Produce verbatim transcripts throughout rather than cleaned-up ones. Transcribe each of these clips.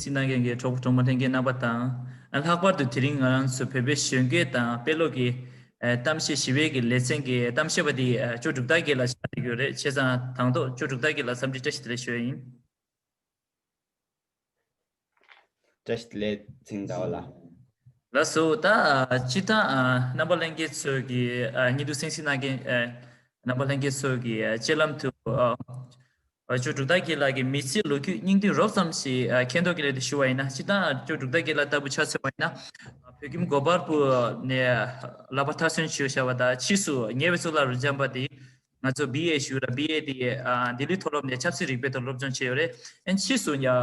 སིག་གནང་མཁན་གྱི་གྲོགས་པོ་གྲོགས་མོ་ལྷན་རྒྱས་རྣམ་པ་དང་། ལྷག་པར་དུ་དེ་རིང་ང་རང་ཚོ་བོད་པའི་གཞོན་སྐྱེས་དང་དཔེ་ཀློག་གི་གཏམ་བཤད་ཞི་བའི་གི་ལེ་ཚན་གྱི་གཏམ་བཤད་པ་དེ་ཅོ་འབྲུག་རྟ་རྒྱལ་ལགས་ཆགས་བསྡད་ཡོད་རེད། བྱས་ཙང་དང་ཐོག་ཅོ་འབྲུག་རྟ་རྒྱལ་ལགས་འཚམས་འདྲི་བཀྲ་ཤིས་བདེ་ལེགས་ཞུ་ཡ་ཡིན། བཀྲ་ཤིས་བདེ་ལེགས། ཚེ་རིང་ཟླ་བ་ལགས། ལགས་སོ། ད་སྤྱིར་བཏང་རྣམ་པ་ལྷན་རྒྱས་ཚོ་གི་བརྙན་ཐུང་གསན་གཟིགས་གནང་མཁན་རྣམ་པ་ལྷན་རྒྱས་ཚོ་གི་སྤྱན་ལམ་དུ། ཨ། ཅོ་འབྲུག་རྟ་རྒྱལ་ལགས་ཀྱི་མི་ཚེའི་ལོ་རྒྱུས་སྙིང་བསྡུས་རོབ་ཙམ་ཞིག་ཨ། མཁྱེན་རྟོགས་ཀྱི་སླད་དུ་ཞུ་བ་ཡིན་ན། སྤྱིར་བཏང་ཅོ་འབྲུག་རྟ་རྒྱལ་ལགས་ལྟ་བུ་ཆ་མཚོན་པ་ཡིན་ན། ཨ། བོད་ཁྱིམ་སྒོ་བར་པོ་ནས་ལག་པ་མཐར་སོན་ཞུས་བཞག་པ་དང་། ཕྱིས་སུ་ཉེ་བའི་གཙུག་ལག་རབ་འབྱམས་པ་དེ་ང་ཚོ་བི་ཨེ་ཞུ་ར། བི་ཨེ་དེ་ཨ། ལྡི་ལི་མཐོ་སློབ་ནས་ཆབ་སྲིད་རིག་པའི་ཐོག་སློབ་སྦྱོང་བྱས་ཡོད་རེད། ཨན་ཕྱིས་སུ་ཡ། ཨ།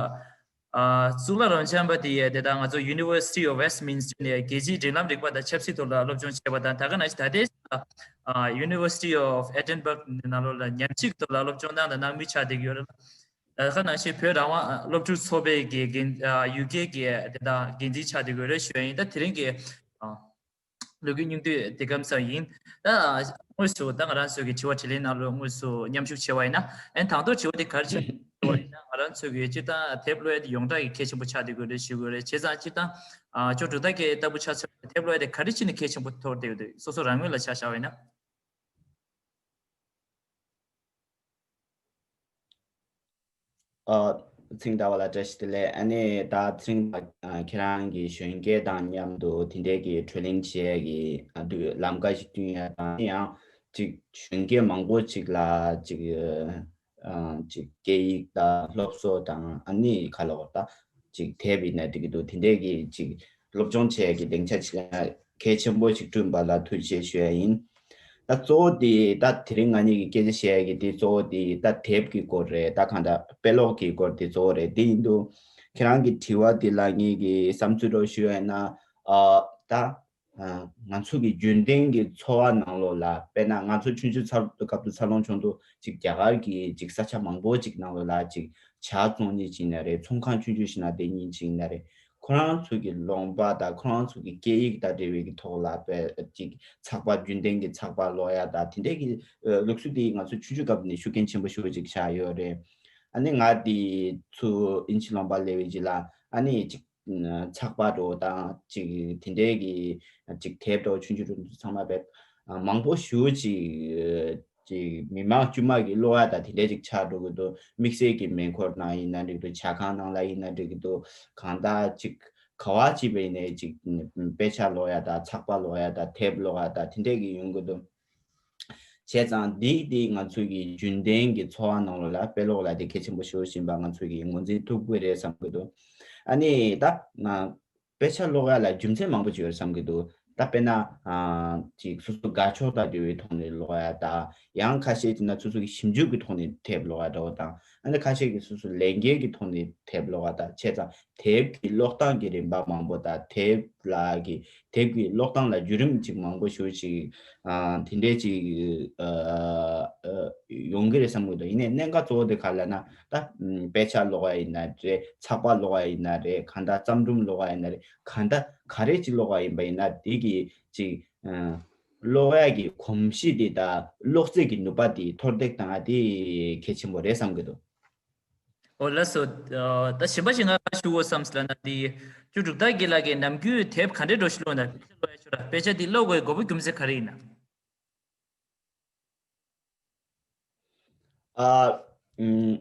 གཙུག་ལག་རབ་འབྱམས་པ་དེ་དེ་དག་ང་ཚོ་University of Westminster ནས་རྒྱལ་སྤྱིའི་འབྲེལ་ལམ་རིག་པ་དང་ཆབ་སྲིད་ཐོག་ལ་སློབ་སྦྱོང་བྱས་པ་དང་། ད་ག་ནང་བཞིན་ད་ལྟའི་ཆར་ཨ། University of Edinburgh ནང་ལོགས་ལ་ཉམས་ཞིབ་ཐོག་ལ་སློབ་སྦྱོང་གནང་དང་གནང་མུས་ཆགས་བསྡད་ཀྱི་ཡོད་རེད། ད་ག་ནང་བཞིན་བོད་རང་དབང་སློབ་ཕྲུག་ཚོགས་པའི་གི་འགན། ཨ། ཡུ་ཀེ་གི་དེ་དག་འགན་འཛིན་ཆགས་བསྡད་ཀྱི་ཡོད་རེད་ཞུ་ཡ་ཡིན། ད་དེ་རིང་གི་ཨ། ལོ་རྒྱུས་སྙིང་བསྡུས་དེ་ག་ཙམ་ཡིན། ད་དངོས་སུ་ད་ང་རང་ཚོའི་གི་དྲི་བ་དྲིས་ལན་ནང་ལོགས་དངོས་སུ་མཉམ་ཞུགས་བྱས་པ་ཡིན་ན། ཨན་དང་ཐོག་དྲི་བ་དེ་ག་རེ་ཆགས་ཡོད་ན། ང་རང་ཚོའི་གི་སྤྱིར་བཏང་དེབ་ཀློག་ཡ་དེ་ཡོངས་གྲགས་ཀྱི་གལ་ཆེན་པོ་ཆགས་བསྡད་ཀྱི་ཡོད་རེད་ཞུ་དགོས་རེད། བྱས་ཙང་སྤྱིར་བཏང་ཨ། ཅོ་འབྲུག་རྟ་རྒྱལ་ལྟ་བུ་ཆ་མཚོན་པ་དེབ་ཀློག་ཡ་དེ་ག་རེ་བྱས་ནས་གལ་ཆེན་པོ་མཐོང་བསྡད་ཡོད་དེ་སོ་སོ་རང་ངོས་ལ་ཆ་བཞག་པ་ཡིན་ན། ཨ། ཚེ་རིང་ཟླ་བ་ལགས་བཀྲ་ཤིས་བདེ་ལེགས། ཨ་ནི་ད་ཚེ་རིང་ལགས། ཨ། ཁྱེད་རང་གིས་གཞོན་སྐྱེས་དང་མཉམ་དུ་དེ་འདྲའི་གི་བགྲོ་གླེང་བྱེད་ཡས་ཀྱི་ཨ། དུས་ལམ་ཁ་ཞིག་བསྐྲུན་ཡ་དང་། ཨ་ནི་ཡང་ཅིག་གཞོན་སྐྱེས་མང་པོ་ཅིག་ལ་ཅིག་ཨ། ཅིག་སྐད་ཡིག་དང་སློབ་གསོ་དང་། ཨ་ནི་ག་ལ་འོ་ད་ཅིག་དེབ་ཡིན་ན་འགྲིག་གི་འདུག་དེ་འདྲའི་གི་ཅིག་སློབ་སྦྱོང་བྱེད་ཡས་ཀྱི་སྡིངས་ཆ་ཅིག་གལ་ཆེན་པོ་ཞིག་བསྐྲུན་པ་ལ་ཐུགས་རྗེ་ཆེ་ཞུ་ཡ་ཡིན། ད་གཙོ་བོ་དེ་ད་དེ་རིང་ང་གཉིས་ཀྱིས་སྐད་ཆ་བཤད་ཡ་གི་དེ་གཙོ་བོ་དེ་ད་དེབ་ཀྱི་སྐོར་རེད། ད་གང་ལྟར་དཔེ་ཀློག་གི་སྐོར་དེ་གཙོ་བོ་རེད། དེ་ཡིན་དུས་ཁྱེད་རང་གི་དྲི་བ་དེ་ལ་ངེད་ཀྱི་བསམ་ཚུལ་འདྲ་ཞུ་ཡ་ཡིན་ན། ཨ། ད་ང་ཚོ་གི་རྒྱུན་ལྡན་གྱི་འཚོ་བ་ནང་ལོགས་ལ། དཔེར་ན་ང་ཚོ་ཆུང་ཆུང་ཚར་སྐབས་དུ་འཚར་ལོངས་བྱུང་དུས་ཅིག་རྒྱ་གར་གྱི་ཅིག་ས་ཆ་མང་པོ་ཅིག་ནང་ལོགས་ལ་ཅིག་ཇ་བཙོང་མཁན་ཅིག་ཡིན་ན་རེད། ཚོང་ཁང་ཆུང་ཆུང་ཞིག་ནང་བསྡད་མཁན་ཅིག་ཡིན་ན་རེད། ཁོ་རང་ཚོ་གི་ལུང་པ་དང་ཁོ་རང་ཚོ་གི་སྐད་ཡིག་དང་འབྲེལ་བའི་གི་ཐོག་ལ་དཔེ་ཅིག་ཚགས་པར། རྒྱུན་ལྡན་གྱི་ཚགས་པར་ཀློག་ཡ་དང་དེ་འདྲའི་གི་ལུགས་སྲོལ་དེ་ང་ཚོ་ཆུང་ཆུང་སྐབས་ནས་ཤུགས་རྐྱེན་ཆེན་པོ་ཞེ་པོ་ཅིག་ཆགས་ཡོད་རེད། ཨ་ནི་ང་དེ་ཚུར་དབྱིན་ཇི་ལུང་པ་སླེབས་པའི་རྗེས་ལ་ཨ་ནི་ཅིག་ཚགས་པར་འདྲ་བོ་དང་ཅིག་དེ་འདྲའི་གི་ཅིག་དེབ་འདྲ་བོ་ཆུང་ཆུང་འདྲ་བོ་ཚང་མ་དཔེ་མང་པོ་ཞེ་པོ་ཅིག་ཅིག་མི་མང་དཀྱུས་མ་གི་ཀློག་ཡ་དང་དེ་འདྲའི་ཅིག་ཆགས་འགྲོ་གི་འདུག་དམིགས་བསལ་གྱི་མེ་འཁོར་ནང་ཡིན་ན་འགྲིག་འདུག་ཇ་ཁང་ནང་ལ་ཡིན་ན་འགྲིག་གི་འདུག་གང་ལྟར་ཅིག་ག་བ་ཅིག་བྱས་ནས་ཅིག་དཔེ་ཆ་ཀློག་ཡ་དང་ཚགས་པར་ཀློག་ཡ་དང་དེབ་ཀློག་ཡ་དང་དེ་འདྲའི་གི་ཡོང་གི་འདུག་བྱས་ཙང་འདི་འདི་ང་ཚོའི་གི་རྒྱུན་ལྡན་གྱི་འཚོ་བ་ནང་ལོགས་ལ་དཔེ་ཀློག་ལབ་དེ་གལ་ཆེན་པོ་ཞེ་པོ་ཡིན་པ་ང་ཚོས་གི་ངོས་འཛིན་ཐུབ་ཀྱི་རེད་བསམ་གྱི་འདུག་ཨ་ནི་ད་ང་དཔེ་ཆ་ཀློག་ཡ་ལ་རྒྱུ་མཚན་མང་པོ་ཅིག་ཡོད་རེད་བསམ་གྱི་འདུག་ད་དཔེར་ན་ཨ་ཅིག་སོ་སོ་དགའ་ཕྱོགས་དང་འབྲེལ་བའི་ཐོག་ནས་ཀློག་ཡ་དང་། ཡང་ཁ་ཤས་ཅིག་ན་སོ་སོ་གི་ཞིབ་འཇུག་གི་ཐོག་ནས་དེབ་ཀློག་ཡ་འདྲ་བོ་དང་། ཨ་ནི་ཁ་ཤས་ཀྱིས་སོ་སོ་ལས་འགན་གྱི་ཐོག་ནས་དེབ་ཀློག་ཡ་དང་། བྱས་ཙང་དེབ་ཀྱི་ཀློག་སྟངས་ཀྱི་རིམ་པ་མང་པོ་དང་། དེབ་ལ་གི་དེབ་ཀྱི་ཀློག་སྟངས་ལ་བརྒྱུད་རིམ་ཅིག་མང་པོ་ཞེ་པོ་ཅིག་ཨ་དེ་འདྲའི་ཅིག་ཨ་ཨ་ཡོང་གི་རེད་བསམ་གྱི་འདུག་ཡིན་ནའི་གནད་འགག་གཙོ་བོ་དེ་ག་ལབ་ན། ད་དཔེ་ཆ་ཀློག་ཡ་ཡིན་ན་རེད། ཚགས་པར་ཀློག་ཡ་ཡིན་ན་རེད། གང་ལྟར་བརྩམས་སྒྲུང་ཀློག་ཡ་ཡིན་ན་རེད། གང་ལྟར་ག་རེ་ཅིག་ཀློག་ཡ་ཡིན་པ་ཡིན་ན་དེ་གི་ཅིག་ཨ་ཀློག་ཡ་གི་གོམས་གཤིས་དེ་དང་ཀློག་རྩལ་གྱི་ནུས་པ་དེ་མཐོར་འདེགས་གཏང་ཡ་དེ་གལ་ཆེན་པོ་རེད་བསམ་གྱི་འདུག་ཨོ་ལགས་སོ། ཨ་ད་གཞན་པ་ཞིག་ང་ཞུ་དགོས་བསམ་སོང་ལབ་ན། འདི་ཅོ་འབྲུག་རྟ་རྒྱལ་ལགས་ཀྱིས་ནམ་རྒྱུན་དེབ་ག་འདྲའི་འདྲ་ཞིག་ཀློག་ན། དཔེ་ཆ་ཀློག་ཡ་ཤོད་ར། དཔེ་ཆ་འདི་ཀློག་དགོས་པའི་དགོས་པ་རྒྱུ་མཚན་ག་རེ་ཡིན་ན། ཨ་ཨུམ།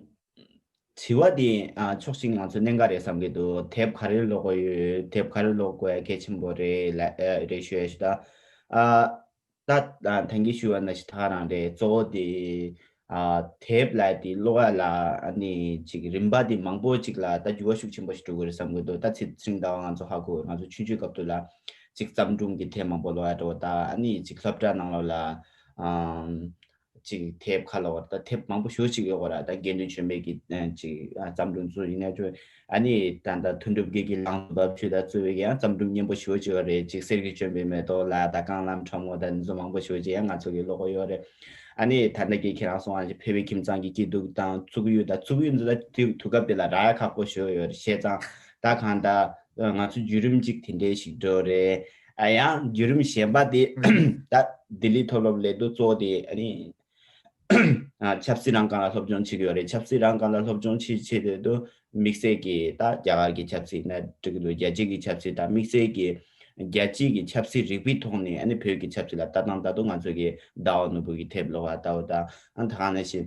དྲི་བ་འདི་ཨ་ཕྱོགས་གཅིག་ང་ཚོ་གནད་འགག་རེད་བསམ་གྱི་འདུག་དེབ་ག་རེ་ཀློག་དགོས་ཡོད། དེབ་ག་རེ་ཀློག་དགོས་ཡ་གལ་ཆེན་པོ་རེད་ལ་ཨ་རེད་ཞུ་ཡ་ཞུ་ད། ཨ་ད་ད་ཐེངས་ཀྱི་ཞུ་བ་ནང་བཞིན་ད་ག་རང་རེད། གཙོ་བོ་དེ་ཨ་དེབ་ལ་དེ་ཀློག་ཡ་ལ་ཨ་ནི་ཅིག་རིམ་པ་དེ་མང་པོ་ཅིག་ལ་ད་འགྱུར་བ་ཤུགས་ཆེན་པོ་ཞིག་འགྲོ་གི་རེད་བསམ་གྱི་འདུག་ད་ཚེ་རིང་ཟླ་བ་ང་ཚོ་ཧ་གོ་ང་ཚོ་ཆུང་ཆུང་སྐབས་དུས་ལ་ཅིག་བརྩམས་སྒྲུང་གི་དེབ་མང་པོ་ཀློག་ཡ་འགྲོ། ད་ཨ་ནི་ཅིག་སློབ་གྲྭ་ནང་ལོགས་ལ་ཨམ། ཅིག་དེབ་ཁ་ལོ་བར་ད་དེབ་མང་པོ་ཞེ་ཅིག་ཡོད་གོ་ར། ད་དགེ་འདུན་ཆོས་འཕེལ་གྱི་ཅིག་བརྩམས་སྒྲུང་ཚོ་ཡིན་ན་ཅོ། ཨ་ནི་ད་ད་དོན་གྲུབ་རྒྱལ་གྱི་ལང་ཚོ་འབབ་ཆུ་ད་གཙོས་པའི་ཡང་བརྩམས་སྒྲུང་སྙན་པོ་ཞེ་ཅིག་ཡོད་རེད། ཅིག་གསེར་གྱི་ལྕོན་པའི་མེ་ཏོག་ལ་ད་རྐང་ལམ་ཁྲ་མོ་ད་འདི་ཚོ་མང་པོ་ཞེ་ཅིག་ཡང་ང་ཚོ་གི་ཀློག་གོ་ཡོད་རེད། ཨ་ནི་ད་ལྟ་གི་ཁྱེད་རང་གསུང་བ་ཅིག་བོད་པའི་ཁྱིམ་ཚང་གི་སྐྱིད་སྡུག་དང་གཙུག་གཡུ་ད་གཙུག་གཡུ་འདི་ད་དུས་དུས་སྐབས་དེ་ལ་རག་ཡ་ཁག་པོ་ཞེ་ཡོད་རེད། བྱས་ཙང་ད་གང་ད་ང་ཚོ་བརྒྱུད་རིམ་ཅིག་དེ་འདྲའི་ཞིག་འགྲོ་རེད། ཨ་ཡང་བརྒྱུད་རིམ་གཞན་པ་དེ་ད་ལྡི་ལི་མཐོ་སློབ་སླེབས་དུས་གཙོ་བོ་དེ་ཨ་ནི། ཨ་ཆབ་སྲིད་རང་སྒང་ལ་སློབ་སྦྱོང་བྱེད་ཀྱི་ཡོད་རེད། ཆབ་སྲིད་རང་སྒང་ལ་སློབ་སྦྱོང་བྱེད་བྱེད་དེ་དུས་དམིགས་བསལ་གྱི་ད་རྒྱ་གར་གྱི་ཆབ་སྲིད་ན་འགྲིག་གི་འདུག་རྒྱལ་སྤྱི་གི་ཆབ་སྲིད་དང་དམིགས་བསལ་གྱི་རྒྱལ་སྤྱིའི་གི་ཆབ་སྲིད་རིག་པའི་ཐོག་ནས་ཨ་ནི་བོད་ཀྱི་ཆབ་སྲིད་ལ་ལྟ་སྟངས་ལྟ་དུས་ང་ཚོ་གི་ཟླ་བ་ནོར་བུ་གི་དེབ་ཀློག་པ་ལྟ་བུ་དང་ཨ་ནི་ད་ག་ནང་བཞིན།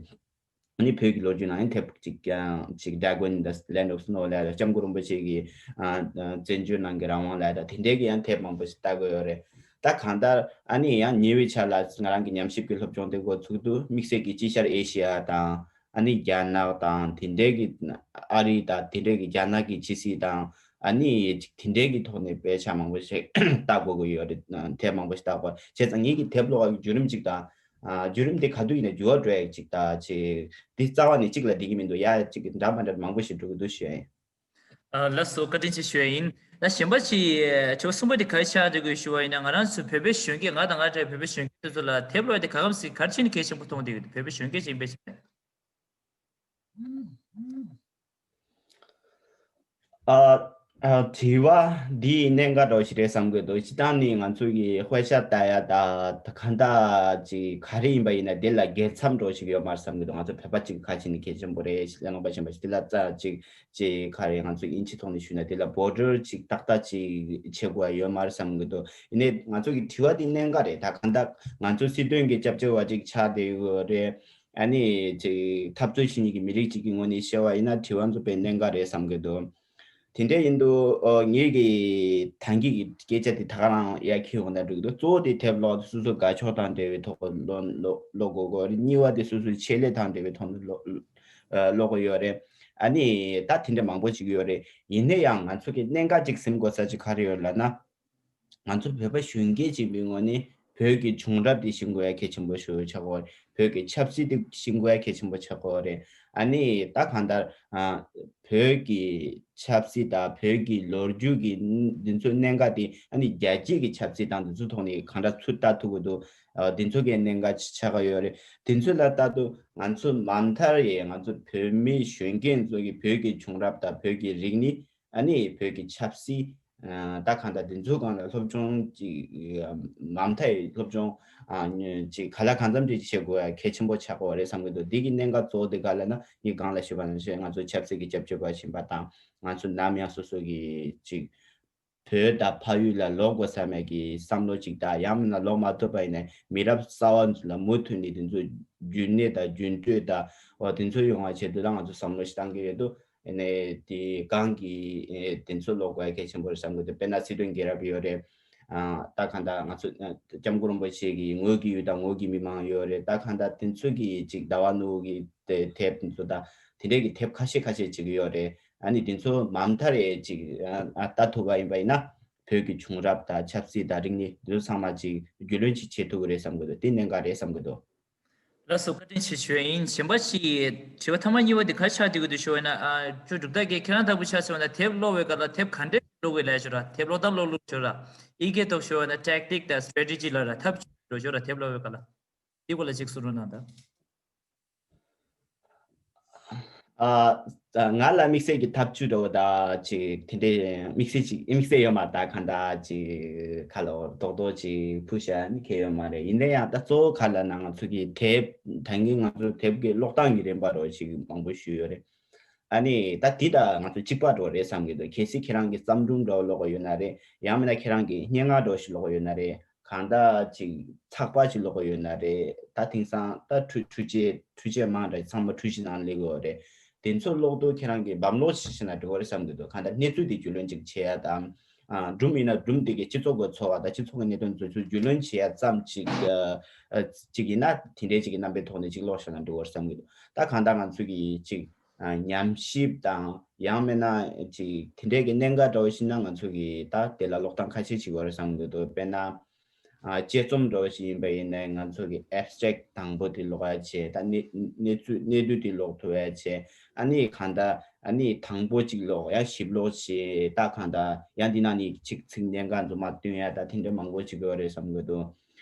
ཨ་ནི་བོད་ཀྱི་ལོ་རྒྱུས་ནང་ཡང་དེབ་ཅིག་ཀྱང་ཅིག་Dragon in the Land of Snow ལབ་ཡ་ལ་སྐྱབས་མགོན་རིན་པོ་ཆེ་གི་ཨ་ཨ་བཙན་བྱོལ་ནང་གི་རང་དབང་ལབ་ཡ་ད་དེ་འདྲའི་གི་ཡང་དེབ་མང་པོ་ཞིག་ལྟ་དགོས་ཡོད་རེད། ད་གང་ལྟར་ཨ་ནི་ཡང་ཉེ་བའི་ཆར་ལ་ང་རང་གི་ཉམས་ཞིབ་ཀྱི་སློབ་སྦྱོང་དེ་འགོ་ཚུགས་དུས་དམིགས་བསལ་གྱི་དཀྱིལ་ཤར་ཨེ་ཤི་ཡ་དང་ཨ་ནི་རྒྱ་ནག་དང་དེ་འདྲའི་གི་ཨ་རི་དང་དེ་འདྲའི་གི་རྒྱ་ནག་གི་ཇི་སི་དང་ཨ་ནི་ཅིག་དེ་འདྲའི་གི་ཐོག་ནས་དཔེ་ཆ་མང་པོ་ཞིག་ལྟ་དགོས་ཀྱི་ཡོད་རེད། དེབ་མང་པོ་ཞིག་ལྟ་དགོས་བྱས་ཙང་ངེད་ཀྱི་དེབ་ཀློག་པའི་བརྒྱུད་རིམ་ཅིག་དང་། ཨ་བརྒྱུད་རིམ་དེ་ག་དུས་ཡིན་ན་འགྱུར་བ་འགྲོ་ཡག་ཅིག་ད་ཅིག་འདི་རྩ་བ་ནས་གཅིག་ལ་བསྡད་ཀྱི་མི་འདུག་ཡ་ཅིག་འདྲ་མ་འདྲ་མང་པོ་ཞིག་འགྲོ་གི་འདུག་ཞུ་ཡ་ཡིན། ཨ་ལགས་སོ། བཀའ་དྲིན་ཆེ་ཞུ་ཡ་ཡིན། ད་གཞན་པ་ཅིག་དྲི་བ་གསུམ་པ་དེ་ག་རེ་ཆགས་འགྲོ་གི་ཞུ་བ་ཡིན་ན། ང་རང་ཚོ་བོད་པའི་གཞོན་སྐྱེས་ང་དང་ང་འདྲའི་བོད་པའི་གཞོན་སྐྱེས་དེ་ཚོ་ལ་དེབ་ཀློག་ཡ་དེ་ག་གམ་ཞིག་ག་རེ་བྱས་ནས་གལ་ཆེན་པོ་མཐོང་བསྡད་ཡོད། བོད་པའི་གཞོན་སྐྱེས་ཅིག་ཡིན་པའི་ཆ་ནས། ཨ་ཨ་དྲི་བ་འདི་གནད་འགག་འདྲ་བོ་ཞིག་རེད་བསམ་གྱི་འདུག་སྤྱིར་བཏང་ནི་ང་ཚོ་གི་དཔེ་ཆ་ལྟ་ཡ་ད་གང་ལྟར་ཅིག་ག་རེ་ཡིན་པ་ཡིན་ན་དེ་ལ་རྒྱལ་མཚམས་འདྲ་བོ་ཞིག་ཡོད་མ་རེད་བསམ་གྱི་འདུག་ང་ཚོ་བོད་པ་ཅིག་ག་ཅིག་ནི་གལ་ཆེན་པོ་རེད་ཞེས་ལབ་ན་པ་གཞན་པ་ཞིག་དེ་ལ་རྩ་ཅིག་ཅིག་ག་རེ་ང་ཚོ་དབྱིན་ཇི་ཐོག་ནས་ཞུས་ན་དེ་ལ་བོར་ཌར་ཅིག་ཏག་ཏག་ཅིག་བྱེད་དགོས་ཡ་ཡོད་མ་རེད་བསམ་གྱི་འདུག་ཡིན་ནའི་ང་ཚོ་གི་དྲི་བ་དེ་གནད་འགག་རེད། ད་གང་ལྟར་ང་ཚོ་སྲིད་དོན་གྱི་སྐྱབས་བཅོལ་བ་ཅིག་ཆགས་བསྡད་ཡོད་རེད། ཨ་ནི་ཅིག་འཐབ་རྩོད་བྱེད་མཁན་གྱི་མི་རིགས་ཅིག་གི་ངོས་ནས་བཤད་པ་ཡིན་ན་དྲི་བ་ཚོ་དཔེ་གནད་འགག་རེད་བསམ་གྱི་འདུག་དེ་འདྲ་ཡིན་དུས་ཨོ་ངེད་ཀྱི་ད་གིན་གྱི་སྐད་ཆ་དེ་ད་ག་རང་ཡར་འཁྱེར་ཡོང་ན་འགྲིག་གི་འདུག་གཙོ་བོ་དེ་དེབ་ཀློག་སོ་སོའི་དགའ་ཕྱོགས་དང་འབྲེལ་བའི་ཐོག་ཀློག་ཀློག་དགོས་ཀྱི་རེད། གཉིས་པ་དེ་སོ་སོའི་ཆེད་ལས་དང་འབྲེལ་བའི་ཐོག་ནས་ཀློག་ཨ་ཀློག་དགོས་ཡོད་རེད། ཨ་ནི་ད་དེ་འདྲ་མང་པོ་ཅིག་ཡོད་རེད། ཡིན་ན་ཡང་ང་ཚོ་གི་གནད་འགག་ཅིག་ཟིན་དགོས་ས་ཅིག་ག་རེ་ཡོད་ལབ་ན། ང་ཚོ་བོད་པ་གཞོན་སྐྱེས་ཅིག་ཡིན་པའི་ངོས་ནས་བོད་ཀྱི་བྱུང་རབས་དེ་ཤེས་དགོས་ཡ་གལ་ཆེན་པོ་ཞིག་ཆགས་ཀྱི་ཡོད་རེད། བོད་ཀྱི་ཆབ་སྲིད་དེ་ཤེས་དགོས་ཡ་གལ་ཆེན་པོ་ཆགས་ཀྱི་ཡོད་རེད། ཨ་ནི་ད་གང་ལྟར་ཨ་བོད་ཀྱི་ཆབ་སྲིད་དང་བོད་ཀྱི་ལོ་རྒྱུས་ཀྱི་འདི་ཚོའི་གནད་འགག་དེ་ཨ་ནི་རྒྱལ་སྤྱིའི་གི་ཆབ་སྲིད་དང་འདི་ཚོའི་ཐོག་ནས་གང་འདྲ་ཚུར་ལྟ་ཐུབ་ཀྱི་འདུག་ཨ་འདི་ཚོ་གི་གནད་འགག་ཆགས་ཀྱི་ཡོད་རེད། དེ་ཚོ་ལ་ལྟ་དུས་ང་ཚོ་མ་མཐའ་ཡས་ང་ཚོ་བོད་མི་གཞོན་སྐྱེས་ཚོ་གི་བོད་ཀྱི་བྱུང་རབས་དང་བོད་ཀྱི་རིག་གནས། ཨ་ནི་བོད་ཀྱི་ཆབ་སྲིད། ཨ་ད་གང་ལྟར་དེ་ཚོའི་སྒང་ལ་སློབ་སྦྱོང་ཅིག་མ་མཐའ་ཡས་སློབ་སྦྱོང་ཨ་ཅིག་ག་ལ་གང་འཚམ་ཅིག་བྱེད་དགོས་ཡ་གལ་ཆེན་པོ་ཆགས་ཀྱི་ཡོད་རེད་བསམ་གྱི་འདུག་འདི་གི་གནད་འགག་གཙོ་བོ་དེ་ག་ལ་ན་ངས་སྒང་ལ་ཞུས་པ་ནང་བཞིན་ང་ཚོ་ཆབ་སྲིད་ཀྱི་སྐྱབས་བཅོལ་བ་ཡིན་པ་དང་ང་ཚོ་ནམ་ཡང་སོ་སོ་གི་ཅིག་བོད་དང་ཕ་ཡུལ་ལ་ལོག་དགོས་བསམ་ཡ་གི་བསམ་བློ་ཅིག་དང་ཡང་མིན་ན་ལོག་མ་ཐུབ་པ་ཡིན་ན་མི་རབས་གསར་བ་ཚོ་ལ་མུ་མཐུད་ནས་དེ་ཚོ་རྒྱུན་གནས་དང་རྒྱུན་སྤྲོད་དང་འོ་དེ་ཚོ་ཡོང་བ་ཆེད་དུ་ལ་ང་ཚོ་བསམ་བློ་ཞིག་བཏང་གི་ཡོད་འདུག་ཨ་ནི་དེ་གང་གི་ཨེ་དེ་ཚོ་ཀློག་དགོས་གལ་ཆེན་པོ་རེད་བསམ་གི་འདུག་དཔེར་ན་སྲིད་དོན་རྒྱལ་རབས་ཡོད་རེད། ཨ་ད་གང་ལྟར་ང་ཚོ་ཨ་སྐྱབས་མགོན་རིན་པོ་ཆེ་གི་ངོས་ཀྱི་ཡུལ་དང་ངོས་ཀྱི་མི་མང་ཡོད་རེད། ད་གང་ལྟར་དེ་ཚོ་གི་ཅིག་ཟླ་བ་ནོར་བུ་གི་དེ་དེབ་དེ་ཚོ་དང་དེ་འདྲའི་གི་དེབ་ཁ་ཤས་ཁ་ཤས་ཅིག་ཡོད་རེད། ཨ་ནི་དེ་ཚོ་མ་མཐའ་རེ་ཅིག་ཨ་ལྟ་ཐུབ་པ་ཡིན་པ་ཡིན་ན་བོད་ཀྱི་བྱུང་རབས་དང་ཆབ་སྲིད་དང་རིག་གནས་དེ་ཚོ་ཚང་མ་ཅིག་རྒྱུས་ལོན་ཅིག་བྱེད་ཐུབ་ཀྱི་རེད་བསམ་གི་འདུག་དེ་གནད་འགག་རེད་བསམ་གི་འདུག་ལགས་སོ། བཀའ་དྲིན་ཆེ་ཞུ་ཡ་ཡིན། གཞན་པ་ཞིག་དྲི་བ་ཐ་མ་གཉིས་པ་འདི་ག་རེ་ཆགས་བསྡད་ཀྱི་འདུག་ཞུ་བ་ཡིན་ན། ཨ་ཅོ་འབྲུག་རྟ་རྒན་ཁྱེད་རང་ལྟ་བུ་ཆ་བཞག་ན་དེབ་ཀློག་པའི་སྐབས་ལ་དེབ་ག་འདྲས་ཀློག་དགོས་ལབ་ཞུ་ར། དེབ་ཀློག་སྟངས་ཀློག་ལུགས་ཞུ་ར། ཨི་སྐད་ཐོག་ཞུ་བ་ཡིན་ན་ཊེག་ཊིག་དང་སི་ཊེ་ཊེ་ཇི་ལབ་ར། ཐབས་ཇུས་ཞུ་ར། དེབ་ཀློག་པའི་སྐབས་ལ་འདི་སྐོར་ལ་གཅིག་གསུང་རོགས་གནང་དང་། ཨ་ང་ལ་དམིགས་བསལ་གྱི་ཐབས་ཇུས་འདྲ་བོ་དང་ཅིག་དེ་འདྲའི་དམིགས་བསལ་ཅིག་དམིགས་བསལ་ཡོད་མ་རེད། ད་གང་ལྟར་ཅིག་ཁ་ལོ་རྡོག་རྡོག་ཅིག་ཕུལ་བཞག་ནི་གལ་ཡོད་མ་རེད། ཡིན་ན་ཡང་ད་གཙོ་བོ་ག་ལབ་ན་ང་ཚོ་གི་དེབ་ད་གིན་ང་ཚོ་དེབ་ཀྱི་ཀློག་སྟངས་ཀྱི་རིམ་པ་འདྲ་བོ་ཅིག་མང་པོ་ཞུས་ཡོད་རེད། ཨ་ནི་ད་འདི་ད་ང་ཚོ་གཅིག་པ་འདྲ་བོ་རེད་བསམ་གྱི་འདུག་གལ་སྲིད་ཁྱེད་རང་གི་བརྩམས་སྒྲུང་འདྲ་བོ་ཀློག་གི་ཡོད་ན་རེད། ཡང་མིན་ན་ཁྱེད་རང་གི་སྙན་ངག་འདྲ་བོ་ཞིག་ཀློག་གི་ཡོད་ན་རེད། གང་ལྟར་ཅིག་ཚགས་པར་ཅིག་ཀློག་གི་ཡོད་ན་རེད། ད་དེང་སང་ད་འཕྲུལ་འཕྲུལ་ཆས་འཕྲུལ་ཆས་མང་དྲགས་ཚང་མ་འཕྲུལ་ཆས་ནང་སླེབས་ཡོད་རེད། དེ་ཚོ་ཀློག་དུས་ཁྱེད་རང་གིས་བམ་ཀློག་ཅིག་བྱས་ན་འགྲིག་གི་རེད་བསམ་གྱི་འདུག་གང་ལྟར་གནས་ཚུལ་དེ་རྒྱུས་ལོན་ཅིག་བྱེད་ཡ་དང་། ཨ་སྒྲུང་ཡིན་ན་སྒྲུང་དེ་གའི་སྤྱི་ཚོགས་ཀྱི་ཚོར་བ་དང་སྤྱི་ཚོགས་ཀྱི་གནད་དོན་དེ་ཚོ་རྒྱུས་ལོན་བྱེད་ཡ་ཙམ་ཅིག་ཨ་ཅིག་ཡིན་ན་དེ་འདྲའི་ཅིག་གི་རྣམ་པའི་ཐོག་ནས་ཅིག་ཀློག་བཞག་ན་འགྲིག་གི་རེད་བསམ་གྱི་འདུག་ད་གང་ལྟར་ང་ཚོ་གི་ཅིག་ཨ་ཉམས་ཞིབ་དང་ཡང་མིན་ན་ཅིག་དེ་འདྲའི་གི་གནད་འགག་འདྲ་བོ་ཞིག་ན་ང་ཚོ་གི་ད་དེ་ལ་ཀློག་སྟངས་ཁ་ཤས་ཅིག་ཡོད་རེད་བསམ་གྱི་འདུག་དཔེར་ན། ཨ་དཔྱད་རྩོམ་འདྲ་བོ་ཞིག་ཡིན་པ་ཡིན་ན་ང་ཚོ་གི་ཨེབ་སི་ཊེག་དང་པོ་དེ་ཀློག་ཡ་བྱས། ད་གནས་གནས་ཚུལ་གནས་ཚུལ་དེ་ཀློག་ཐུབ་ཡ་བྱས། ཨ་ནི་གང་ལྟར་ཨ་ནི་དང་པོ་གཅིག་ཀློག་ཡ་ཞིབ་ཀློག་བྱས། ད་གང་ལྟར་ཡང་འདི་ནང་ནས་ཅིག་ཚིག་གནད་འགག་འཛོམས་མ་སྟོན་ཡ་ད་དེ་འདྲ་མང་པོ་ཅིག་ཡོད་རེད་བསམ་གྱི་འདུག་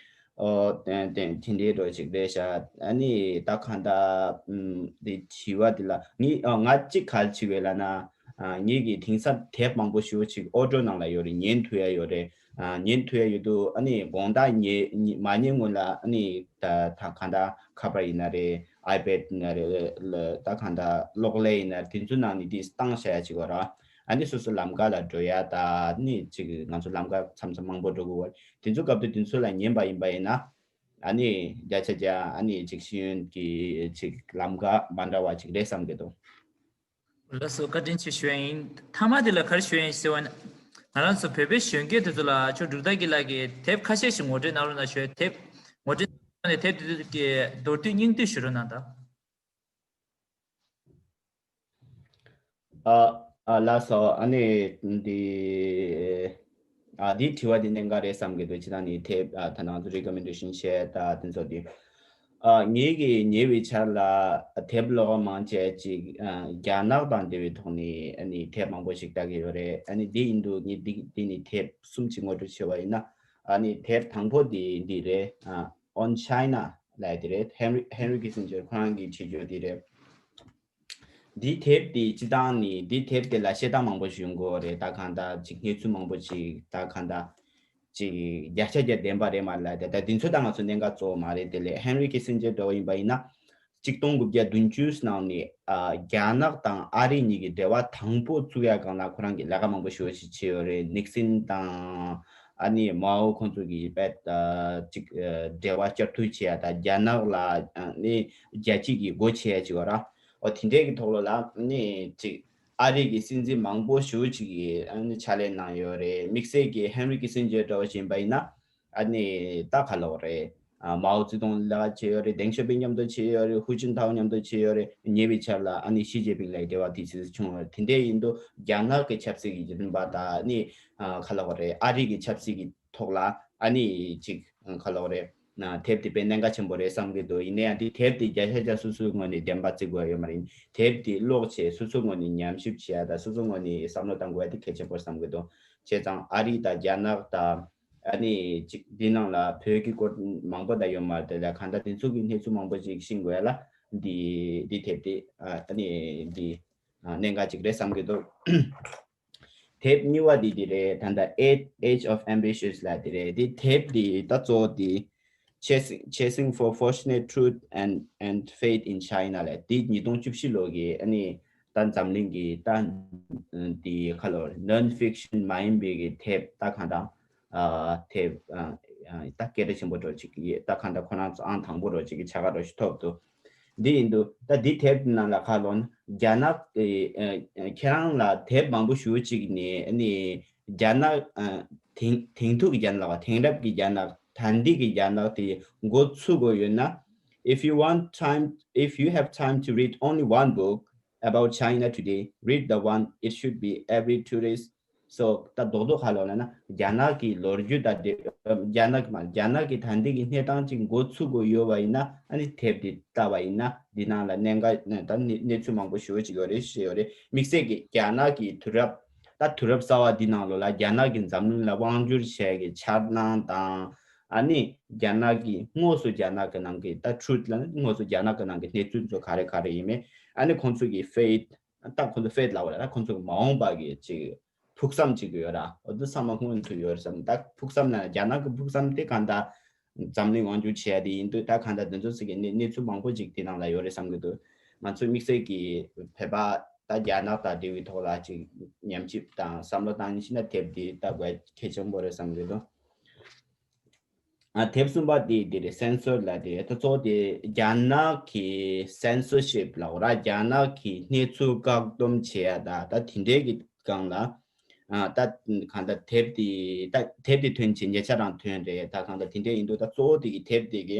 ཨོ་དེ་དེ་དེ་འདྲའི་འདྲ་བོ་ཅིག་རེད་ཤག་ཨ་ནི་ད་གང་ལྟར་ཨམ་དེ་དྲི་བ་དེ་ལ་ངས་ཨ་ང་གཅིག་ག་རེ་བྱེད་ཀྱི་ཡོད་ལབ་ན། ཨ་ངེད་ཀྱི་དེང་སང་དེབ་མང་པོ་ཞེ་པོ་ཅིག་ཨོ་ཌི་ཡོ་ནང་ལ་ཡོད་རེད། ཉན་ཐུབ་ཡ་ཡོད་རེད། ཉན་ཐུབ་ཡ་ཡོད་དུས། ཨ་ནི་དགོང་དག་ཉལ་མ་ཉལ་སྔོན་ལ་ཨ་ནི་ད་ད་གང་ལྟར་ཁ་པར་ཡིན་ན་རེད། ཨའི་པེ་ཌི་ཡིན་ན་རེད། ད་གང་ལྟར་གློག་ཀླད་ཡིན་ན་རེད། དེ་ཚོ་ནང་ནས་དེ་བཏང་བཞག་ཡ་ཅིག་ཡོད་ར། ཨ་ནི་སོ་སོ་ལམ་ཁ་ལ་འགྲོ་ཡ་ད་ནི་ཅིག་ང་ཚོ་ལམ་ཁ་མཚམས་མཚམས་མང་པོ་འགྲོ་གི་ཡོད་རེད། དེ་ཚོ་སྐབས་དུས་དེ་ཚོ་ལ་ཉན་པ་ཡིན་པ་ཡིན་ན། ཨ་ནི་བརྒྱ་ཆ་བརྒྱ་ཨ་ནི་ཅིག་ཤེས་ཡོན་གྱི་ཅིག་ལམ་ཁ་མ་འདྲ་བ་ཅིག་རེད་བསམ་གྱི་འདུག། ལགས་སོ། བཀའ་དྲིན་ཆེ་ཞུ་ཡ་ཡིན། མཐའ་མ་དེ་ལ་ག་རེ་ཞུ་ཡ་ཡིན་ཟེར་བ་ན། ང་རང་ཚོ་བོད་པའི་གཞོན་སྐྱེས་དེ་ཚོ་ལ་ཅོ་འབྲུག་རྟ་གི་ལགས་ཀྱིས་དེབ་ཁ་ཤས་ཤིག་ངོ་སྤྲོད་གནང་རོགས་གནང་ཞུ། དེབ་ངོ་སྤྲོད་གནང་ནས་དེབ་དེ་ཚོ་གི་མདོར་བསྡུས་སྙིང་བསྡུས་ཞུ་རོགས་གནང་དང་། ཨ་ཨ་ལགས་སོ། ཨ་ནི་འདི་ཨ་འདི་དྲི་བ་འདི་གནད་འགག་རེད་བསམ་གྱི་འདུག། སྤྱིར་བཏང་ནི་དེབ་ཨ་ད་ང་ཚོ་རི་ཀོ་མེན་ཌེ་ཤན་བྱས་ད་དེ་ཚོ་འདི། ཨ་ངེད་ཀྱིས་ཉེ་བའི་ཆར་ལ་དེབ་ཀློག་མང་ཆེ་ཅིག་ཨ་རྒྱ་ནག་དང་འབྲེལ་བའི་ཐོག་ནས་ཨ་ནི་དེབ་མང་པོ་ཞིག་ལྟ་གི་ཡོད་རེད། ཨ་ནི་འདི་ཡིན་དུས་ངས་འདི་འདི་ནི་དེབ་གསུམ་ཅིག་ངོ་སྤྲོད་བྱས་པ་ཡིན་ན། ཨ་ནི་དེབ་དང་པོ་འདི་འདི་རེད། ཨ་On China ལབ་ཡ་དེ་རེད། Henry Henry Kissinger ཁོ་རང་གིས་བྲིས་རྒྱུ་འདི་རེད། འདིའི་དེབ་འདི་སྤྱིར་བཏང་ནི་འདིའི་དེབ་དེ་ལ་བཤད་སྟངས་མང་པོ་ཞིག་ཡོང་གི་ཡོད་རེད། ད་གང་ལྟར་ཅིག་གནས་ཚུལ་མང་པོ་ཅིག་ད་གང་ལྟར་ཅིག་བརྒྱ་ཆ་བརྒྱ་བདེན་པ་རེད་མ་རེད་ལབ་དེ། ད་འདི་ཚོ་ད་ང་ཚོ་གནད་འགག་གཙོ་བོ་མ་རེད། དེ་ལས་Henry Kissinger འདྲ་བོ་ཡིན་པ་ཡིན་ན། གཅིག་སྟོང་དགུ་བརྒྱ་བདུན་ཅུ་ནང་ནས་ཨ་རྒྱ་ནག་དང་ཨ་རི་གཉིས་ཀྱི་འབྲེལ་བ་དང་པོ་བཙུགས་ཡ་སྒང་ལ་ཁོ་རང་གིས་ལས་ཀ་མང་པོ་ཞེ་པོ་ཞིག་བྱས་ཡོད་རེད། ནིག་སིན་དང་ཨ་ནི་མའོ་ཁོང་ཚོ་གིས་དཔེ་ཨ་ཅིག་ཨ་འབྲེལ་བ་བསྐྱར་མཐུད་བྱས་ཡ་དང་། རྒྱ་ནག་ལ་ཨ་ནི་རྒྱལ་སྤྱི་གི་སྒོ་ཕྱེ་ཡ་ཅིག་ཡོད་ར། ཨོ་དེ་འདྲའི་གི་ཐོག་ལ་ལ་ནི་ཅིག་ཨ་རི་གི་སྲིད་འཛིན་མང་པོ་ཞེ་པོ་ཅིག་གིས་ཨ་ནི་ཕྱག་ལས་གནང་ཡོད་རེད། དམིགས་བསལ་གྱི་ཧན་རི་ཀི་སིན་ཇེར་འདྲ་བོ་ཞིག་ཡིན་པ་ཡིན་ན། ཨ་ནི་ད་ག་ལབ་དགོས་རེད། ཨ་མའོ་ཙེ་ཏུང་ལ་བྱས་ཡོད་རེད། ཏེང་ཞའོ་ཕིང་མཉམ་དུ་བྱས་ཡོད་རེད། ཧུའུ་ཅིན་ཐའོ་མཉམ་དུ་བྱས་ཡོད་རེད། ཉེ་བའི་ཆར་ལ་ཨ་ནི་ཞི་ཅིན་ཕིང་ལ་འབྲེལ་བ་དེ་ཚོ་བྱུང་ཡོད་རེད། དེ་འདྲ་ཡིན་དུས་རྒྱ་ནག་གི་ཆབ་སྲིད་ཀྱི་རིམ་པ་དང་ཨ་ནི་ཨ་ག་ལབ་དགོས་རེད། ཨ་རི་གི་ཆབ་སྲིད་ཀྱི་ཐོག་ལ་ཨ་ནི་ཅིག་ག་ལབ་དགོས་རེད། ན་དེབ་དེ་དཔེ་གནད་འགག་ཆེན་པོ་རེད་བསམ་གྱི་འདུག། ཡིན་ན་ཡང་དེ་དེབ་དེ་བརྒྱ་ཆ་བརྒྱ་སོ་སོའི་ངོས་ནས་བདེན་པ་བརྩི་དགོས་ཡོད་མ་རེད། དེབ་དེ་ཀློག་བྱས་སོ་སོའི་ངོས་ནས་ཉམས་ཞིབ་བྱེད་ཡ་དང་། སོ་སོའི་ངོས་ནས་བསམ་བློ་གཏང་དགོས་ཡ་དེ་གལ་ཆེན་པོ་བསམ་གྱི་འདུག། བྱས་ཙང་ཨ་རི་དང་རྒྱ་ནག་དང་ཨ་ནི་ཅིག་འདི་ནང་ལ་བོད་ཀྱི་སྐོར་མང་པོ་ད་ཡོད་མ་རེད། དེ་ལ་གང་ལྟར་དེ་ཚོ་གི་གནས་ཚུལ་མང་པོ་ཅིག་ཤེས་དགོས་ཡ་ལ་འདི་འདི་དེབ་དེ་ཨ་ནི་འདི་གནད་འགག་ཅིག་རེད་བསམ་གྱི་འདུག། དེབ་གཉིས་པ་འདི་འདི་རེད། ད་ལྟ་Age Age of Ambitious ལབ་འདི་རེད། འདི་དེབ་འདི་ད་གཙོ་བོ་འདི་Chasing Chasing for Fortune, Truth and and Faith in China ལབ་འདི་ཉིས་སྟོང་བཅུ་བཞི་ལོ་གི་ཨ་ནི་ད་འཛམ་གླིང་གི་ད་འདི་ག་ལབ་དགོས་རེད། Non-fiction མ་ཡིན་པའི་གི་དེབ་ད་གང་ལྟར་ཨ་དེབ་ཨ་ཨ་ད་སྐད་གྲགས་ཆེན་པོ་འདྲ་ཅིག་ཡོད། ད་གང་ལྟར་ཁོ་རང་ཚོ་ཨང་དང་པོ་འདྲ་ཅིག་གི་ཆ་ག་འདྲ་ཞིག་ཐོབ་འདུག། འདི་ཡིན་དུས་ད་འདི་དེབ་ནང་ལ་ག་ལབ་ན་རྒྱ་ནག་གི་ཨ་ཨ་ཁྱེད་རང་ལ་དེབ་མང་པོ་ཞེ་པོ་ཅིག་ནས་ཨ་ནི་རྒྱ་ནག་ཨ་དེང་དེང་ཐུག་གི་རྒྱ་ནག་ལ་དེང་རབས་ཀྱི་རྒྱ་ནག་ད་ལྟའི་གི་རྒྱ་ནག་དེ་མགོ་ཚོད་དགོས་ཡོད་ན། If you want time, if you have time to read only one book about China today, read the one. It should be every tourist. So ད་རྡོག་རྡོག་ག་ལབ་ན་རྒྱ་ནག་གི་ལོ་རྒྱུས་དང་འབྲེལ། རྒྱ་ནག་གི་མ་རྒྱ་ནག་གི་ད་ལྟའི་གི་གནས་སྟངས་ཅིག་མགོ་ཚོད་དགོས་ཡོད་པ་ཡིན་ན་ཨ་ནི་དེབ་འདི་ལྟ་བ་ཡིན་ན་འདི་ནང་ལ་གནད་འགག་ད་གནས་གནས་ཚུལ་མང་པོ་ཞེ་པོ་ཅིག་ཡོད་རེད་ཞེས་ཡོད་རེད། དམིགས་བསལ་གྱི་རྒྱ་ནག་གི་དུས་རབས་ད་དུས་རབས་གསར་བ་འདི་ནང་ལོགས་ལ་རྒྱ་ནག་གིས་འཛམ་གླིང་ལ་དབང་བསྒྱུར་བྱས་ཀྱི་འཆར་སྣང་དང་། ཨ་ནི་རྒྱ་ནག་གི་དངོས་སུ་རྒྱ་ནག་གི་ནང་གི་ད་Truth ལ་ནི་དངོས་སུ་རྒྱ་ནག་གི་ནང་གི་གནས་ཚུལ་ཚོ་ག་རེ་ག་རེ་ཡིན་མིན། ཨ་ནི་ཁོང་ཚོ་གི་Faith ད་ཁོང་ཚོ་Faith ལབ་པ་རེད། ད་ཁོང་ཚོ་གི་མ་འོངས་པ་གི་ཅིག་ཕུགས་བསམ་ཅིག་ཡོད་ར། འོ་དེ་ཚང་མ་སྔོན་དུ་ཡོད་རེད་བསམ། ད་ཕུགས་བསམ་ན་རྒྱ་ནག་གི་ཕུགས་བསམ་དེ་གང་ལྟར་འཛམ་གླིང་དབང་བསྒྱུར་བྱེད་ཡ་དེ་ཡིན་དུས། ད་གང་ལྟར་དེ་ཚོ་ཚིག་གི་གནས་གནས་ཚུལ་མང་པོ་ཅིག་དེ་ནང་ལ་ཡོད་རེད་བསམ་གྱི་འདུག། ང་ཚོ་དམིགས་བསལ་གྱི་བོད་པ་ད་རྒྱ་ནག་དང་འབྲེལ་བའི་ཐོག་ལ་ཅིག་ཉམས་ཞིབ་དང་བསམ་བློ་བཏང་ཤེས་ན་དེབ་འདི་ལྟ་དགོས་གལ་ཆེན་པོ་རེད་བསམ་གྱི་འདུག། ཨ་དེབ་གསུམ་པ་དེ་དེ་རེད། Censored ལབ་དེ་རེད། ད་གཙོ་བོ་དེ་རྒྱ་ནག་གི་censorship ལབ་དགོས་ར། རྒྱ་ནག་གི་གནས་ཚུལ་བཀག་སྡོམ་བྱེད་ཡ་ད་ད་དེ་འདྲའི་གི་སྒང་ལ། ཨ་ད་གང་ལྟར་དེབ་དེ་ད་དེབ་དེ་ཐོན་བྱས་ཉེ་ཆར་རང་ཐོན་རེད། ད་གང་ལྟར་དེ་འདྲ་ཡིན་དུས་ད་གཙོ་བོ་དེ་གི་དེབ་དེ་གི་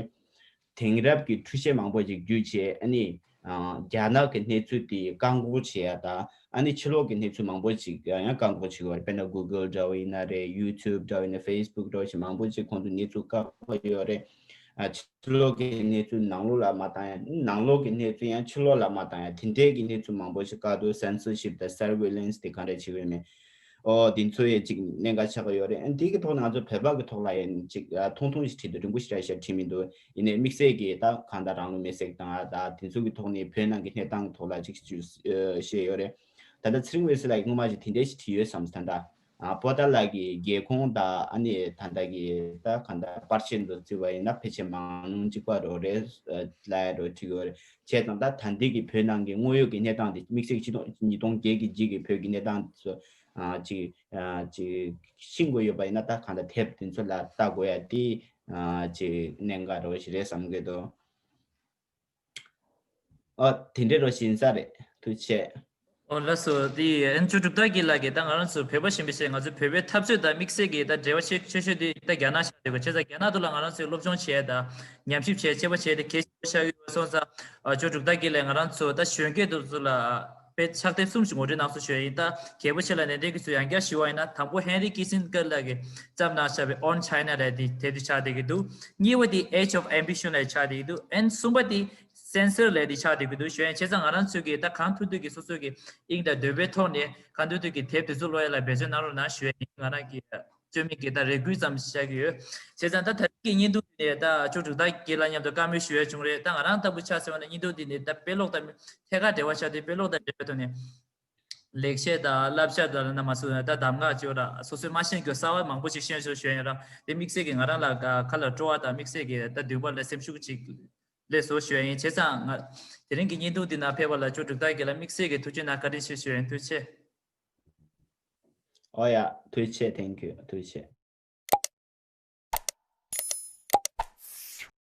དེང་རབས་ཀྱི་འཕྲུལ་ཆས་མང་པོ་ཅིག་བརྒྱུད་བྱས་ཨ་ནི་ཨ་རྒྱ་ནག་གི་གནས་ཚུལ་དེ་བཀག་འགོག་བྱེད་ཡ་ད་ཨ་ནི་ཕྱི་ལོགས་ཀྱི་གནས་ཚུལ་མང་པོ་ཅིག་ཡང་བཀག་འགོག་བྱེད་དགོས་རེད། དཔེར་ན་Google འདྲ་བོ་ཡིན་ན་རེད། YouTube འདྲ་བོ་ཡིན་ན་Facebook འདྲ་བོ་ཞིག་མང་པོ་ཅིག་ཁོང་ཚོ་གནས་ཚུལ་བཀག་འགོག་ཡོད་རེད། ཨ་ཕྱི་ལོགས་ཀྱི་གནས་ཚུལ་ནང་ལོགས་ལ་མ་བཏང་ཡ། ནང་ལོགས་ཀྱི་གནས་ཚུལ་ཡང་ཕྱི་ལོགས་ལ་མ་བཏང་ཡ། དེ་འདྲའི་གི་གནས་ཚུལ་མང་པོ་ཞིག་བཀག་འདུག། Censorship དང་surveillance དེ་ག་འདྲ་བྱེད་ཀྱི་ཡོད་མེད། ཨོ་དེ་ཚོ་ཡང་ཅིག་གནད་འགག་ཆགས་ཀྱི་ཡོད་རེད། ཨ་དེ་གི་ཐོག་ནས་ང་ཚོ་བོད་པ་གི་ཐོག་ལ་ཡང་ཅིག་ཨ་ཐུང་ཐུང་ཞིག་བྲིས་འདུག། རིང་པོ་ཞིག་ར་ཞིག་བྲིས་མི་འདུག། ཡིན་ནའི་དམིགས་བསལ་གྱི་ད་གང་ལྟར་རང་ལུས་མེར་སྲེག་བཏང་ཡ་ད་དེ་ཚོ་གི་ཐོག་ནས་བོད་ནང་གི་གནས་སྟངས་གི་ཐོག་ལ་ཅིག་ཅིག་བཤད་ཡོད་རེད། ད་ལྟ་ཚེ་རིང་འོད་ཟེར་ལགས་ཀྱིས་སྔོན་མ་ཞིག་དེ་འདྲ་ཞིག་བྲིས་ཡོད་བསམ། ད་ལྟ་ ཨ་པོ་ཏཱ་ལ་གི་རྒྱལ་ཁོངས་དང་ཨ་ནི་ད་ལྟ་གི་ད་ག་འདྲ་པར་ཆས་འདི་བརྩི་བ་ཡིན་ན་ཕལ་ཆེར་མང་ཉུང་གཅིག་པ་རོ་རེད་ལ་ཡ་རོ་ཁྲིད་ཡོད་རེད། བྱས་ཙང་ད་ད་འདི་གི་བོད་ནང་གི་དངོས་ཡོད་ཀྱི་གནས་སྟངས་དེ་དམིགས་བསལ་ཆིག་སྟོང་ཉིས་སྟོང་བརྒྱད་ཀྱི་རྗེས་ཀྱི་བོད་ཀྱི་གནས་སྟངས་ཚོ་ཨ་ཅིག་ཨ་ཅིག་ཤེས་དགོས་ཡོད་པ་ཡིན་ན་ད་ག་འདྲ་དེབ་དེ་ཚོ་ལ་ལྟ་དགོས་ཡ་དེ་ཨ་ཅིག་གནད་འགག་རོ་ཞིག་རེད་བསམ་གི་འདུག་ཨོ་དེ་འདྲའི་རོ་ཞིག་ཡིན་ས་རེད། ཐུགས་རྗེ་ཆེ། ཨོ་ལགས་སོ། དེ་ཨན་ཅོ་གྲུབ་རྟགས་དགེ་ལགས་ཀྱིས་ད་ང་རང་ཚོ་བོད་པ་གཞན་པ་ཞིག་ང་ཚོ་བོད་པའི་འཐབ་རྩོད་དང་དམིགས་བསལ་གྱི་ད་འབྲེལ་བ་ཆེ་ཆེ་ཤོས་དེ་ད་རྒྱ་ནག་ཆགས་ཡོད་པ་བྱས་ཙང་རྒྱ་ནག་ཏུ་ལ་ང་རང་ཚོས་སློབ་སྦྱོང་བྱས་དང་ཉམས་ཞིབ་བྱས་དཔྱད་པ་བྱས་ཏེ་གལ་ཆེན་པོ་ཆགས་ཡོད་པ་སོང་ཙང་ཨ་ཅོ་གྲུབ་རྟགས་དགེ་ལགས་ང་རང་ཚོ་ད་གཞོན་སྐྱེས་དེ་ཚོ་ལ་དཔེ་ཕྱག་དེབ་གསུམ་ཞིག་ངོ་སྤྲོད་གནང་སོང་ཞུ་ཡ་ཡིན། ད་གལ་པོ་ཆེ་ལ་ནན་ཏན་གྱིས་ཚུར་ཡང་བསྐྱར་ཞུ་བ་ཡིན་ན་དང་པོ་ཧེན་རི་ཀི་སིན་ཀར་ལགས་ཀྱིས་བརྩམས་གནང་བཞག་པའི་On China ལབ་དེ་དེབ་དེ་ཆགས་བསྡད་ཀྱི་འདུག་གཉིས་པ་དེ་Age of Ambition ལབ་ཆགས་བསྡད་ཀྱི་འདུག་ཨན་གསུམ་པ་དེ་Censor ལས་དེ་ཆགས་བསྡད་ཀྱི་འདུག་ཞུ་ཡ་ཡིན། བྱས་ཙང་ང་རང་ཚོས་ཀྱིས་ད་གང་ཐུབ་ཐུབ་ཀྱིས་སོ་སོ་གི་དབྱིངས་དང་འདོད་པའི་ཐོག་ནས་གང་ཐུབ་ཐུབ་ཀྱིས་དེབ་དེ་ཚོ་ཀློག་ཡ་ལ་འབད་བརྩོན་གནང་རོགས་གནང་ཞུ་ཡ་ཡིན། ང་རང་གི་བཅོས་མིན་གྱི་ད་རེ་སྐུལ་ཙམ་བྱ་གི་ཡོད། བྱས་ཙང་ད་ད་རེས་ཀྱི་བརྙན་ཐུང་འདི་ནས་ད་ཅོ་གྲུབ་རྟགས་དགེ་ལགས་མཉམ་དུ་བཀའ་མོལ་ཞུ་ཡ་བྱུང་རེད། ད་ང་རང་ལྟ་བུ་ཆ་བཞག་པ་ན་བརྙན་ཐུང་འདི་ནས་ད་དཔེ་ཀློག་དང་ཐད་ཀར་འབྲེལ་བ་བྱ་དེ་དཔེ་ཀློག་དང་འབྲེལ་བའི་ཐོག་ནས། ལེགས་བཤད་དང་བསླབ་བྱ་དང་ན་མ་སུ་ད་གདམས་ངག་ཅོ་ར་སོ་སོའི་མ་ཤེས་རྒྱུ་གསར་བ་མང་པོ་ཞིག་ཤེས་ཤོར་ཞོན་ཡོད་ར། དེ་དམིགས་བསལ་གྱི་ང་རང་ལ་ཁ་ལ་སྤྲོ་བ་དང་དམིགས་བསལ་གྱི་ད་འདུན་པ་ལ་སེམས་ཤུགས་ཅིག་སླེབས་སོང་ཞོན་ཡིན། བྱས་ཙང་ང་དེ་རིང་གི་བརྙན་ཐུང་འདི་ན་ཕེབས་པ་ལ་ཅོ་གྲུབ་རྟགས་དགེ་ལགས་དམིགས་བསལ་གྱི་ཐུགས་རྗེ་གནང་བཀའ་དྲིན་ཆེ་ཞུ་ཡིན། ཐུགས་རྗེ་ཆེ། ཨོ་ཡ་ཐུགས་རྗེ་ཆེ། Thank you. ཐུགས་རྗེ་ཆེ།